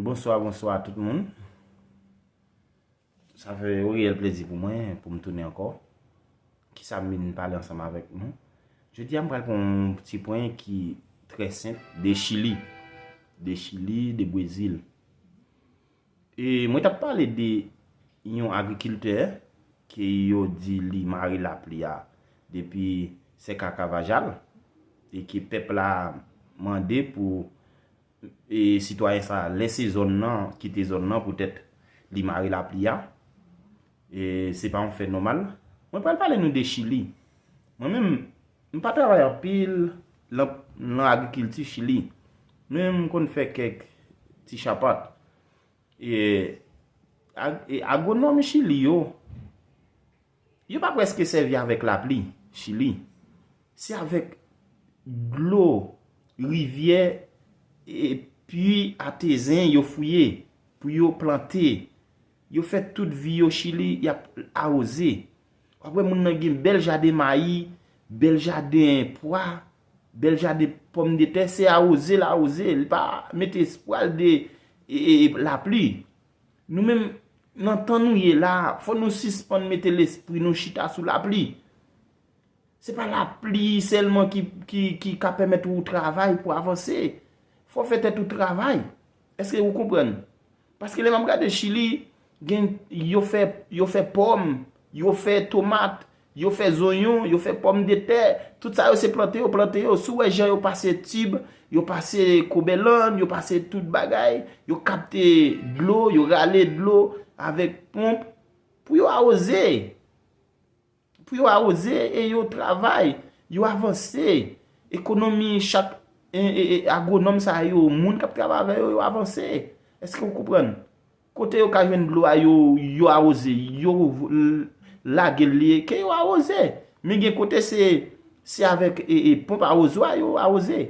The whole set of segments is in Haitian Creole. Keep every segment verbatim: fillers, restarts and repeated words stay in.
Bonswa, bonswa tout moun. Sa fè yon reyèl plezi pou mwen pou m tounen ankò. Kisa m vin pale ansanm avèk nou? Jodi a m pral pran yon ti pwen ki trè senp de Chili. De Chili, de Brezil. E mwen t ap pale de yon agrikiltè ke yo di li mare lapli a depi Sèka Kavajal e ke pèp la mande pou e sitwayen sa, lèse zòn nan, kite zòn nan poutèt li mare lapli a. E se pa yon fè nòmal. Mwen pral pale nou de Chili. Mwen menm, m pa travay anpil nan, nan agrikilti Chili. Men m konn fè kèk ti chapat. E, ag, e agwonòm Chili yo, yo pa prèske sèvi avèk lapli Chili. Se avèk dlo, rivyè, e pui atezen yo fouye pou yo plante. Yo fè tout vi yo Chili, y ap awoze. W ap wè moun nan gen bèl jaden mayi, bèl jaden pwa, bèl jaden pòmdetè, se awoze l awoze. Li pa mete espwa l de e, e, e, lapli. Nou menm, nan tan nou ye la, fò nou sispann mete lespri nou chita sou lapli. Se pa lapli sèlman ki, ki, ki ka pèmèt ou travay pou avanse. Fò fè tèt ou travay. Èske ou konprann? Paske lè m ap gade Chili, gen, yo fè, yo fè pòm, yo fè tomat, yo fè zonyon, yo fè pòmdetè. Tout sa yo se plante yo, plante yo. Si w wè jan yo pase tib, yo pase kobèlann, yo pase tout bagay, yo kapte dlo, yo rale dlo avèk ponp pou yo awoze. Pou yo awoze e yo travay, yo avanse. Ekonomi chak e, e, e, agwonòm sa yo, moun k ap travay avè yo, yo avanse. Èske w konprann? Kote yo ka jwenn dlo a, yo, yo awoze, yo l, lage l, li, ke yo awoze. Men gen kote se, se avèk e, e, ponp awozwa yo awoze.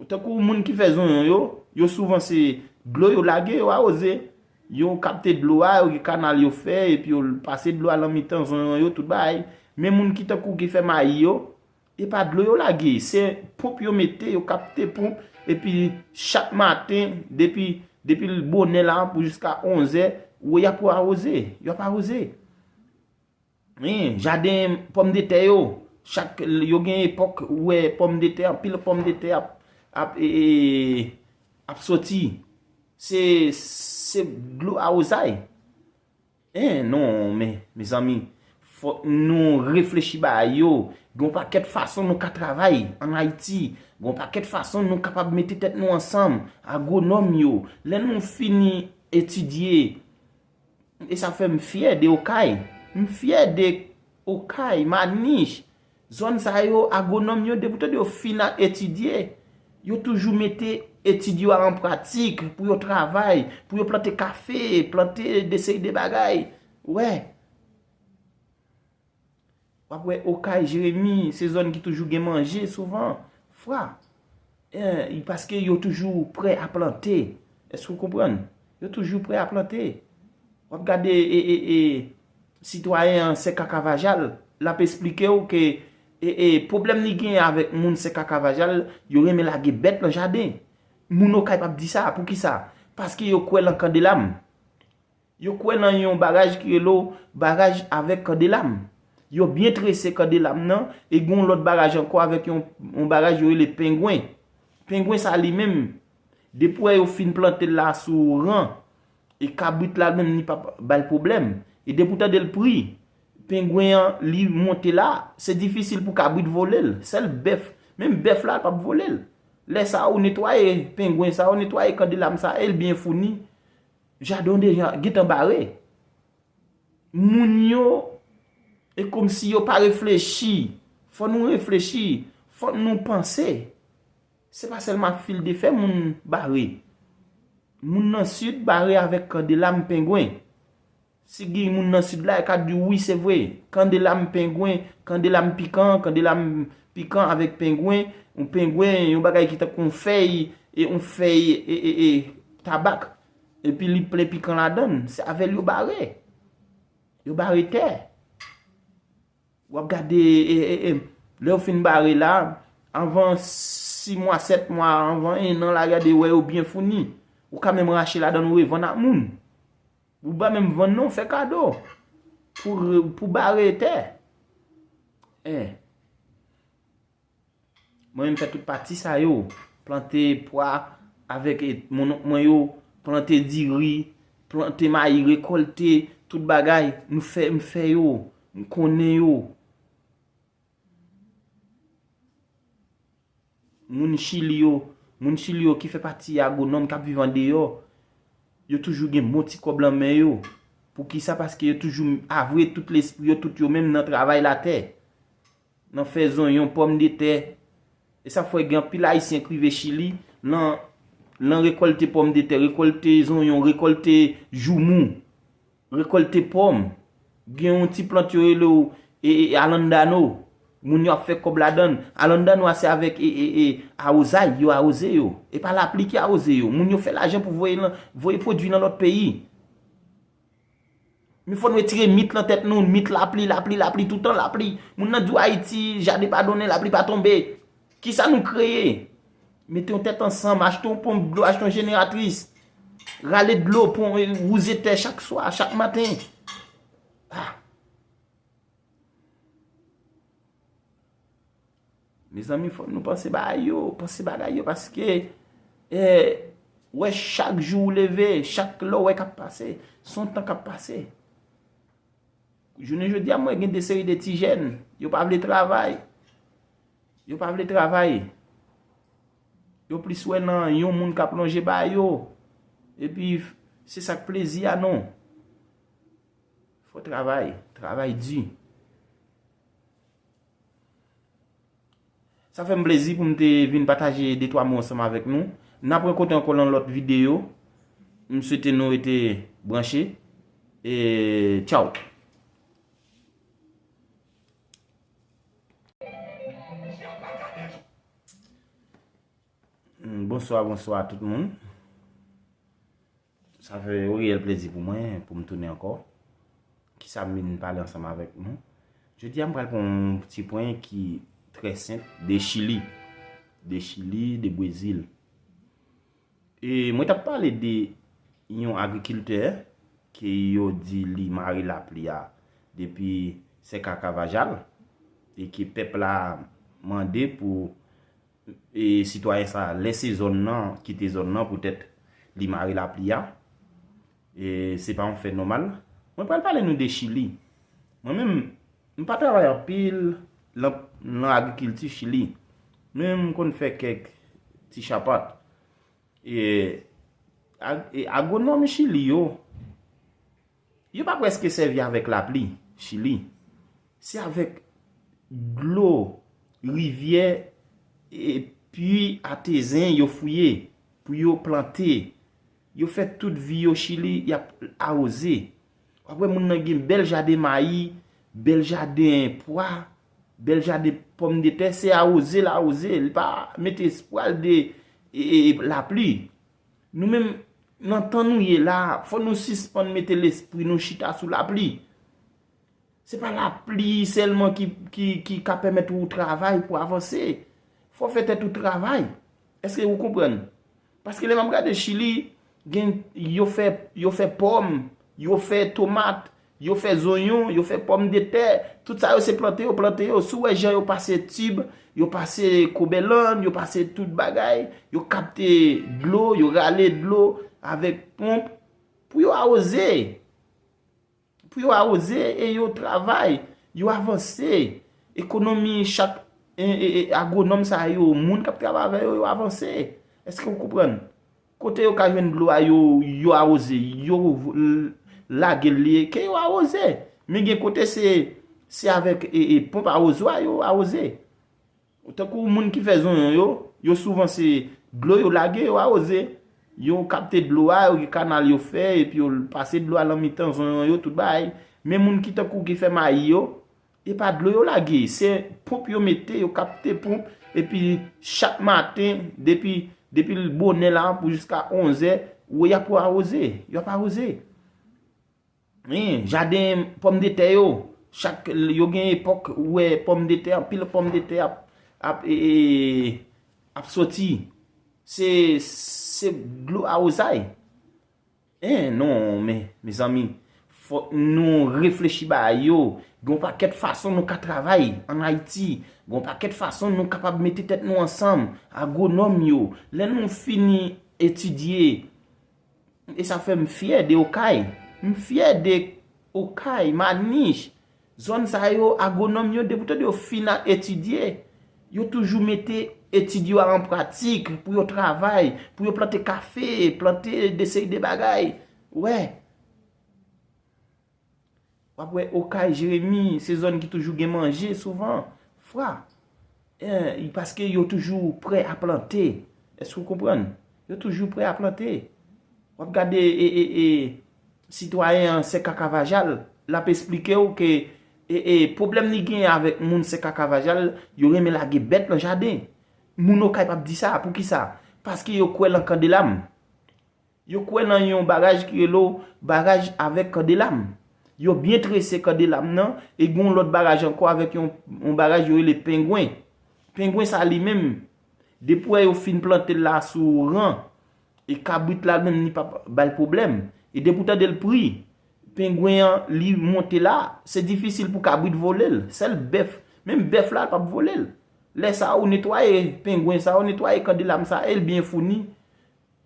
Tankou moun ki fè zonyon yo, yo souvan se dlo yo lage, yo awoze. Yo kapte dlo a, yo gen kanal yo fè, epi yo pase dlo a nan mitan zonyon yo, tout bagay. Men moun ki tankou ki fè mayi yo, e pa dlo yo lage, se ponp yo mete, yo kapte ponp, epi chak maten, depi, depi bonè la pou jiska onzè, ou wè y ap awoze, y ap awoze. Wi, jaden pòmdetè yo, chak, yo gen epòk, ou wè pòmdetè, anpil pòmdetè ap, ap, e, e, ap soti. Se, se dlo awozay. En, non, men, mezanmi, fòk nou reflechi bagay yo. Gen yon pakèt fason nou ka travay ann Ayiti. Gen yon pakèt fason nou kapab mete tèt nou ansanm, agwonòm yo. Lè nou fini etidye, e sa fè m fyè de Okay. M fyè de Okay, Manich. Zòn sa yo, agwonòm yo, depi w tande yo fin etidye, yo toujou mete etid yo a an pratik pou yo travay, pou yo plante kafe, plante de seri de bagay. Wè. W ap wè Okay, Jeremi, se zòn ki toujou gen manje souvan, fwa. Eh, paske yo toujou prè a plante. Èske w konprann? Yo toujou prè a plante. W ap gade e, e, e, sitwayen an Sèka Kavajal, l ap esplike w ke e, e, pwoblèm li genyen avèk moun Sèka Kavajal, yo renmen lage bèt nan jaden. Moun Okay p ap di sa. Poukisa? Paske yo kwè lan Kandelam. Yo kwè nan yon baraj ki rele w baraj avèk Kandelam. Yo byen trese Kandelam nan, e gen yon lòt baraj ankò avèk yon, yon baraj yo rele Pengwen. Pengwen sa li menm, depi w wè yo fin plante l la sou ran, e kabrit la menm li p ap ba l pwoblèm. E depi w tande l pri, pengwen an li monte la, se difisil pou kabrit vole l. Sèl bèf, menm bèf la, l p ap vole l. Lè sa a, ou netwaye pengwen sa a, ou netwaye Kandelam sa a, e l byen founi. Jaden w deja gentan bare. Moun yo, e kòmsi yo pa reflechi. Fò nou reflechi. Fò nou panse. Se pa sèlman ak fil de fè moun bare. Moun nan sid bare avèk kandelam pengwen. Si gen moun nan sid la, e ka di w, wi, se vre. Kandelam pengwen, kandelam pikan, kandelam pikan avèk pengwen, yon pengwen, yon bagay ki tankou yon fèy, e yon fèy, e, e, e, tabak. Epi li plen pikan ladan l. Se avè l yo bare. Yo bare tè. W ap gade, e, e, e, lè yo fin bare la, anvan sis mwa, sèt mwa, anvan en an la, gade, wè yo byen founi. Ou ka menm rache ladann ou revann ak moun. Ou pa menm vann non, fè kado. Pou, pou bare tè. En. Mwen menm fè tout pati sa yo. Plante pwa avèk e, monnonk mwen yo, plante diri, plante mayi, rekòlte tout bagay. Nou fè, m fè yo, m konnen yo. Moun Chili yo, moun Chili yo ki fè pati agwonòm k ap viv andeyò, yo toujou gen bon ti kòb lan men yo. Poukisa? Paske yo toujou avwe tout lespri yo, tout yo menm nan travay latè, nan fè zonyon, pòmdetè. E sa fè gen anpil Ayisyen k rive Chili, lan, lan rekòlte pòmdetè, rekòlte zonyon, rekòlte joumou, rekòlte pòm. Gen yon ti plant yo rele w, e, e, alandano. Moun yo ap fè kòb ladann. Alandano a se avèk, e, e, e, awozay, yo awoze yo. E pa lapli ki awoze yo. Moun yo fè lajan pou voye lan, voye pwodui nan lòt peyi. Men fò n retire mit lan tèt nou, mit lapli, lapli, lapli, toutan lapli. Moun nan di w Ayiti, jaden pa donnen, lapli pa tonbe. Kisa nou kreye? Mete yon tèt ansanm, achte yon ponp dlo, achte yon jeneratris. Rale dlo, pon, wouze tè chak swa, chak maten. Ah. Mezanmi, fò nou panse bagay yo, panse bagay yo, paske, eh, wè chak jou ou leve, chak lè w wè k ap pase, se yon tan k ap pase. Jounen jodi a, mwen gen de seri de ti jèn, yo pa vle travay. Yo pa vle travay. Yo plis wè nan yon moun k ap lonje ba yo. Epi, se sa k plezi a non. Fò travay, travay di. Sa fè m plezi pou m te vin pataje de twa mo ansanm avèk nou. N ap rankontre ankò nan lòt videyo. M swete nou rete branche. E tchaw. Hmm, bonswa, bonswa tout moun. Sa fè yon reyèl plezi pou mwen, pou m tounen ankò. Kisa m vin pale ansanm avèk nou? Jodi a, m pral pran yon ti pwen ki trè senp de Chili. De Chili, de Brezil. E mwen t ap pale de yon agrikiltè ke yo di li mare lapli a depi Sèka Kavajal e ke pèp la mande pou e sitwayen sa lèse zòn nan, kite zòn nan poutèt li mare lapli a. E se pa yon fè nòmal. Mwen pral pale nou de Chili. Mwen menm, m pa travay anpil lan, lan agrikilti Chili. Men m konn fè kèk ti chapat. E, ag-, e agwonòm Chili yo, yo pa prèske sèvi avèk lapli Chili. Se avèk dlo, rivyè, e pui atezen yo fouye pou yo plante. Yo fè tout vi yo Chili, y ap awoze. W ap wè moun nan gen bèl jaden mayi, bèl jaden pwa, bèl jaden pòmdetè, se awoze l awoze. Li pa mete espwa l de, e, e, e, lapli. Nou menm, nan tan nou ye la, fò nou sispann mete lespri nou chita sou lapli. Se pa lapli sèlman ki, ki, ki ka pèmèt ou travay pou avanse. Fò w fè tèt ou travay. Èske ou konprann? Paske lè m ap gade Chili, gen, yo fè, yo fè pòm, yo fè tomat, yo fè zonyon, yo fè pòmdetè. Tout sa yo se plante yo plante yo. Si w wè jan yo pase tib, yo pase kobèlann, yo pase tout bagay, yo kapte dlo, yo rale dlo avèk ponp pou yo awoze. Pou yo awoze e yo travay, yo avanse. Ekonomi chak, e, e, e, agwonòm sa yo, moun k ap travay avè yo, yo avanse. Èske w konprann? Kote yo ka jwenn dlo a, yo, yo awoze, yo v-, l-, lage l, li, ke yo awoze. Men gen kote se, se avèk, e, e, ponp awozwa yo awoze. Tankou moun ki fè zonyon yo, yo souvan se dlo yo lage, yo awoze. Yo kapte dlo a, yo gen kanal yo fè, epi yo pase dlo a nan mitan zonyon yo, tout bagay. Men moun ki tankou ki fè mayi yo, e pa dlo yo lage, se ponp yo mete, yo kapte ponp, epi chak maten, depi, depi bonè la pou jiska onzè, ou wè y ap awoze, y ap awoze. Wi, jaden pòmdetè yo, chak, yo gen epòk, ou wè pòmdetè, anpil pòmdetè ap, ap, e, e, ap soti. Se, se dlo awozay. En, non, men, mezanmi, fòk nou reflechi bagay yo. Gen yon pakèt fason nou ka travay ann Ayiti. Gen yon pakèt fason nou kapab mete tèt nou ansanm, agwonòm yo. Lè nou fini etidye, e sa fè m fyè de Okay. M fyè de Okay, Manich, zòn sa yo, agwonòm yo, depi w tande yo fin etidye, yo toujou mete etid yo a an pratik pou yo travay, pou yo plante kafe, plante de seri de bagay. Wè. W ap wè Okay, Jeremi, se zòn ki toujou gen manje souvan, fwa. Eh, paske yo toujou prè a plante. Èske w konprann? Yo toujou prè a plante. W ap gade, e, e, e, sitwayen an, Sè Kakavajal, l ap esplike w ke, e, e, pwoblèm li genyen avèk moun Sè Kakavajal, yo renmen lage bèt nan jaden. Moun Okay p ap di sa. Poukisa? Paske yo kwè lan Kandelam. Yo kwè nan yon baraj ki rele baraj avèk Kandelam. Yo byen trese Kandelam nan, e gen yon lòt baraj ankò avèk yon, yon baraj yo rele Pengwen. Pengwen sa li menm, depi w wè yo fin plante l la sou ran, e kabrit la menm li p ap ba l pwoblèm. E depi w tande l pri, pengwen an li monte la, se difisil pou kabrit vole l. Sèl bèf, menm bèf la, l p ap vole l. Lè sa a, ou netwaye pengwen sa a, ou netwaye Kandelam sa a, e l byen founi.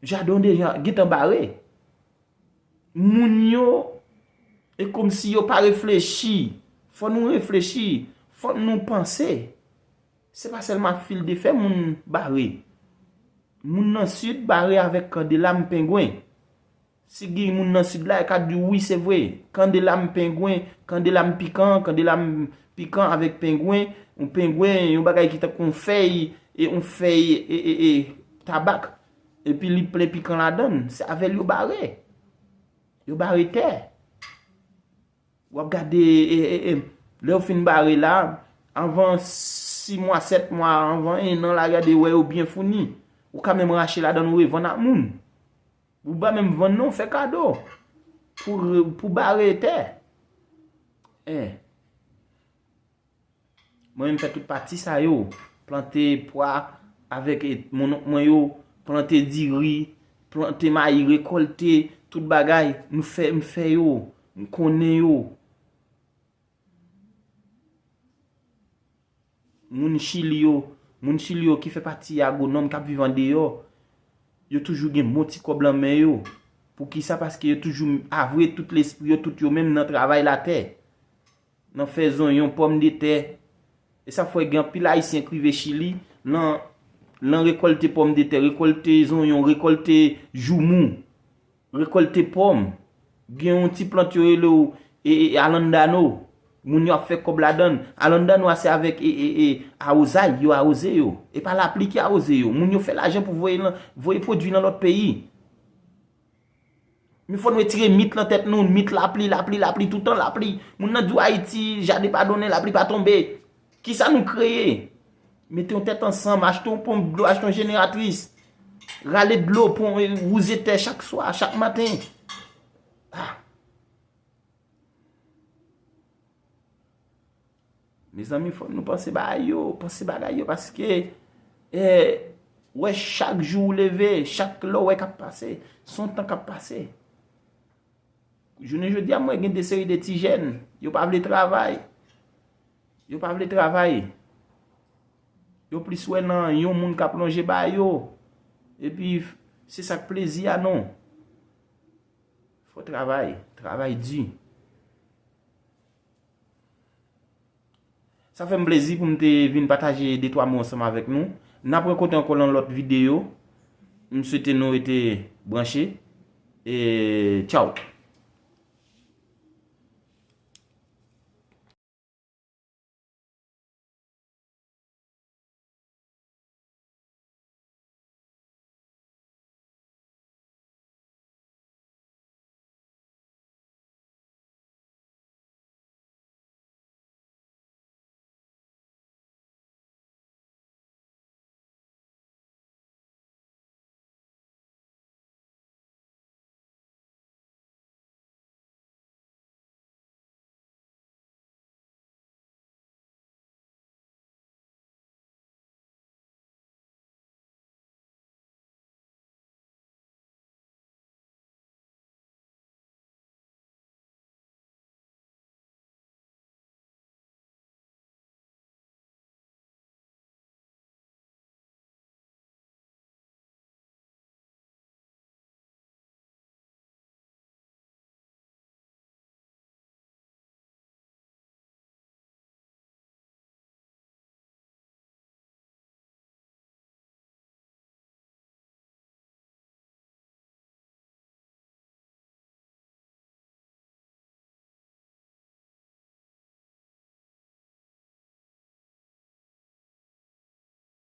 Jaden w deja gentan bare. Moun yo, e kòmsi yo pa reflechi. Fò nou reflechi, fò nou panse. Se pa sèlman ak fil de fè moun bare. Moun nan sid bare avèk Kandelam, pengwen. Si gen moun nan sid la, e ka di w, wi, se vre. Kandelam, pengwen, Kandelam pikan, Kandelam pikan avèk pengwen. Yon pengwen, yon bagay ki tankou yon fèy, e yon fèy, e, e, e, tabak. Epi li plen pikan ladan l. Se avè l yo bare. Yo bare tè. W ap gade, e, e, e, lè yo fin bare la, anvan sis mwa, sèt mwa, anvan en an la, gade, wè yo byen founi. Ou ka menm rache ladan l, ou revann ak moun. Ou pa menm vann non, fè kado. Pou, pou bare tè. Eh. Mwen menm fè tout pati sa yo. Plante pwa avèk, e, monnonk mwen yo, plante diri, plante mayi, rekòlte tout bagay. Nou fè, m fè yo, m konnen yo. Moun Chili yo, moun Chili yo ki fè pati agwonòm k ap viv andeyò, yo toujou gen bon ti kòb lan men yo. Poukisa? Paske yo toujou avwe tout lespri yo, tout yo menm nan travay latè. Nan fè zonyon, pòmdetè. E sa fè gen anpil Ayisyen k rive Chili, lan, lan rekòlte pòmdetè, rekòlte zonyon, rekòlte joumou, rekòlte pòm. Gen yon ti plant yo rele w, e, e, alandano. Moun yo ap fè kòb ladan l. Alandano a se avèk, e, e, e, awozay, yo awoze yo. E pa lapli ki awoze yo. Moun yo fè lajan pou voye lan, voye pwodui nan lòt peyi. Men fò nou retire mit lan tèt nou, mit lapli, lapli, lapli, toutan lapli. Moun nan di w Ayiti, jaden pa donnen, lapli pa tonbe. Kisa nou kreye? Mete yon tèt ansanm, achte yon ponp dlo, achte yon jeneratris. Rale dlo, pon, wouze tè chak swa, chak maten. Ah. Mezanmi, fò nou panse bagay yo, panse bagay yo, paske, eh, wè chak jou ou leve, chak lè w wè k ap pase, se yon tan k ap pase. Jounen jodi a, m wè gen de seri de ti jèn, yo pa vle travay. Yo pa vle travay. Yo plis wè nan yon moun k ap lonje ba yo. Epi, se sa k plezi a non. Fò travay, travay di. Sa fè m plezi pou m te vin pataje de twa mo ansanm avèk nou. N ap rankontre ankò nan lòt videyo. M swete nou rete branche. E tchaw!